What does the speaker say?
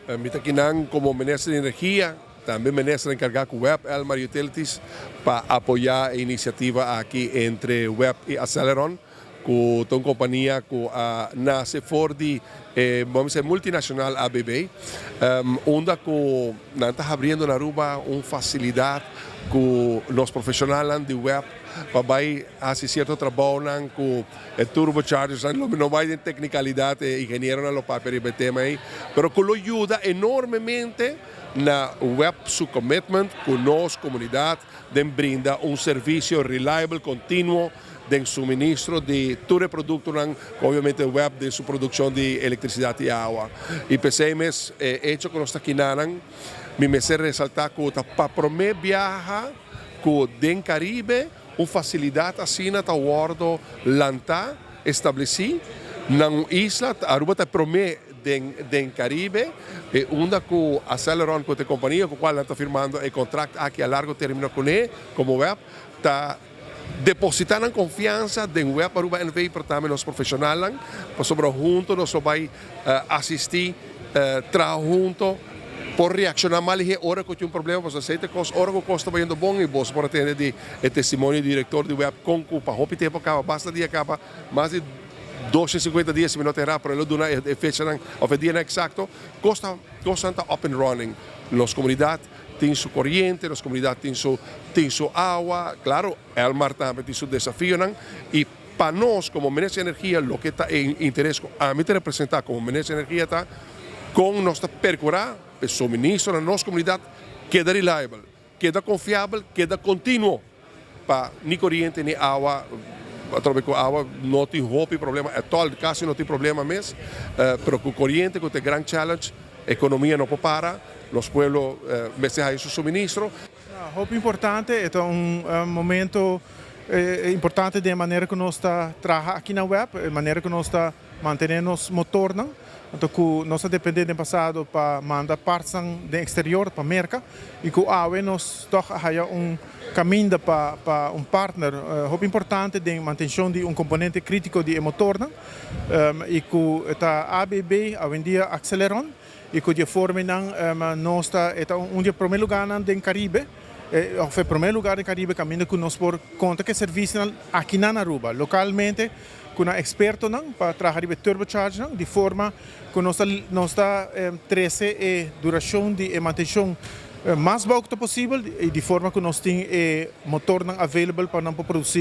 Mi ta akinan como Minister di Energia, tambe Minister encarga cu WEB, Elmar Utilities, pa apoya e iniciativa aki entre WEB y Aceleron, cu ta un compania cu a nace for di, ban bisa, multinacional ABB, unda cu nan ta habriendo na Aruba un facilidad cu nos profesionalnan di WEB pa bay haci cierto trabounan cu e turbochargers. Lo no bay den tecnicalidad, e ingenieronan lo papia riba e tema ey, pero cu lo yuda enormemente na WEB su commitment cu nos comunidad den brinda un servicio reliable, continuo den suministro di tur e productonan, obviamente WEB den su produccion di electricidad y awa. Y p'esey mes, hecho cu nos ta akinan, mi mester resalta cu ta pa prome biaha cu den Caribe un facilidad asina ta wordo lanta, estableci na un isla. Aruba ta prome den Caribe, e unda cu Aceleron, cu e compania cu cual ta firmando e contract aki a largo termino cune, como WEB, ta depositando confiansa den WEB Aruba NV, pero tambe nos profesional, pasobra hunto nos bay asisti, traha hunto, por reacciona mas lihe ora cu tin un problema, bo sa cos, ora cu cos ta bayendo bon y bo por tende di e testimonio di director di WEB con cu pa hopi tempo caba, basta dia caba, mas di 250 dia, si mi no ta era, pero el a duna e fecha of e dia exacto, cos ta up and running. Nos comunidad tin su coriente, nos comunidad tin su awa. Claro, Elmar tambe tin su desafio, y pa nos, como Minister di Energia, loke ta den interes, ami ta representa como Minister di Energia, ta con nos ta percura e suministro na nos comunidad keda reliable, keda confiabel, keda continuo pa ni coriente ni awa. Atrobe cu awa no tin hopi problema at all, casi no tin problema mes, pero cu coriente cu ta gran challenge. Economia no por para, nos pueblo mester haya su suministro. Hopi importante, e un momento importante di manera cu nos ta traha aki na WEB, e manera cu nos ta mantene nos motor, no? Anto, cu nos a depende den pasado pa manda parts di exterior pa Merca y cu awe nos toch haya un caminda pa un partner hopi importante di mantencion di un componente critico di motor, no? Y cu ta ABB, awendia Aceleron, y cu di forma nan nos ta un di prome lugar den Caribe, of prome lugar den Caribe caminda cu nos por conta cu servicio aki na Aruba localmente cu experto nan pa traha di turbocharge nan, di forma cu nos ta trece e duracion di mantencion mas abou posibel y di forma cu nos tin e motor nan available pa nan produci.